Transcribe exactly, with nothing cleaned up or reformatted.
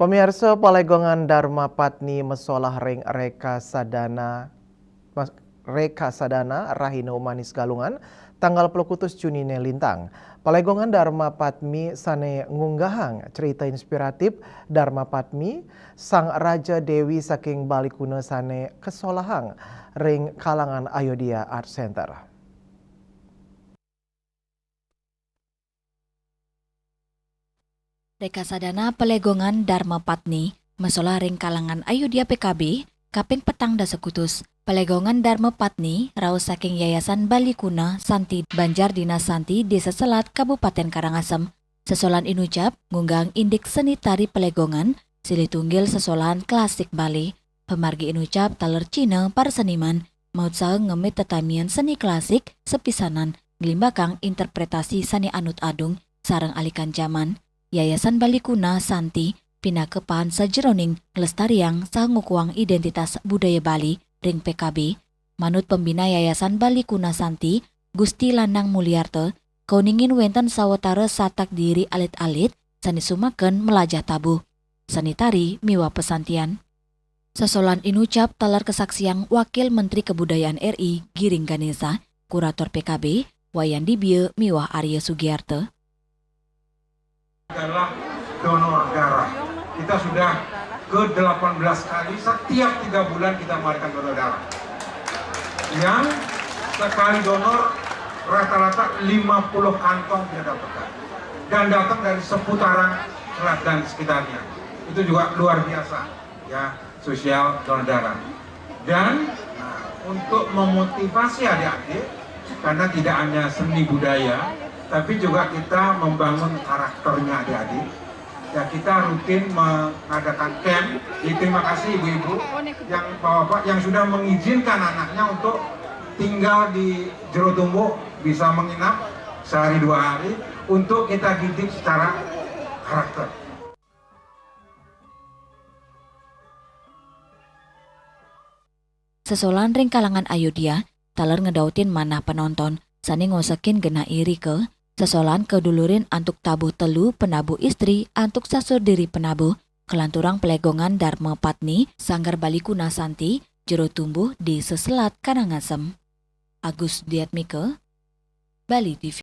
Pamiarsa, palegongan Dharma Patni masolah ring Reka Sadana, Mas-, Reka Sadana, Rahina Umanis Galungan, tanggal puluh kutus Juni né lintang. Palegongan Dharma Patni sané ngunggahang crita inspiratif Dharma Patni, Sang Raja Dewi saking Balikuna sané kasolahang ring kalangan Ayodhya Art Center. Reka Sadana palegongan Dharma Patni masolah ring kalangan Ayodhya P K B, kaping petang dasa kutus. Palegongan Dharma Patni raos saking Yayasan Balikuna Santi, Banjar Dinas Santi, Désa Selat, Kabupatén Karangasem. Sesolahan inucap ngunggahang indik seni tari palegongan, silih tunggil sesolahan klasik Bali. Pamargi inucap taler Cina para seniman mautsaha ngemit tetamian seni klasik sapisanan, nglimbakang interpretasi sané anut adung sareng alikan jaman. Yayasan Balikuna Santi pinaka pahan sajeroning nglestariang saha ngukuhang identitas budaya Bali ring P K B. Manut pembina Yayasan Balikuna Santi, Gusti Lanang Mulyarta, kauningin wénten sawatara satak diri alit-alit sané sumaken mlajah tabuh, seni tari miwah pesantian. Sesolahan inucap taler kasaksiang Wakil Menteri Kebudayaan R I Giring Ganesha, Kurator P K B, Wayan Dibia miwah Arya Sugiarta. Adalah donor darah. Kita sudah ke delapan belas kali, setiap tiga bulan kita mengadakan donor darah. Yang sekali donor rata-rata lima puluh kantong kita dapatkan. Dan datang dari seputaran Selat dan sekitarnya. Itu juga luar biasa, ya, sosial donor darah. Dan, nah, untuk memotivasi adik-adik, karena tidak hanya seni budaya, tapi juga kita membangun karakternya adik-adik. Ya, kita rutin mengadakan camp. Jadi, terima kasih ibu-ibu, yang bapak-bapak yang sudah mengizinkan anaknya untuk tinggal di Jero Tumbuh, bisa menginap sehari dua hari untuk kita didik secara karakter. Sesolahan ring kalangan Ayodhya taler ngedautin manah penonton sané ngosekin genah irika. Sesolahan kadulurin antuk tabuh telu penabuh istri antuk sasur diri penabuh, kalanturang palegongan Dharma Patni, Sanggar Balikuna Santi, Jero Tumbuh, Désa Selat, Karangasem. Agus Diatmika, Bali T V.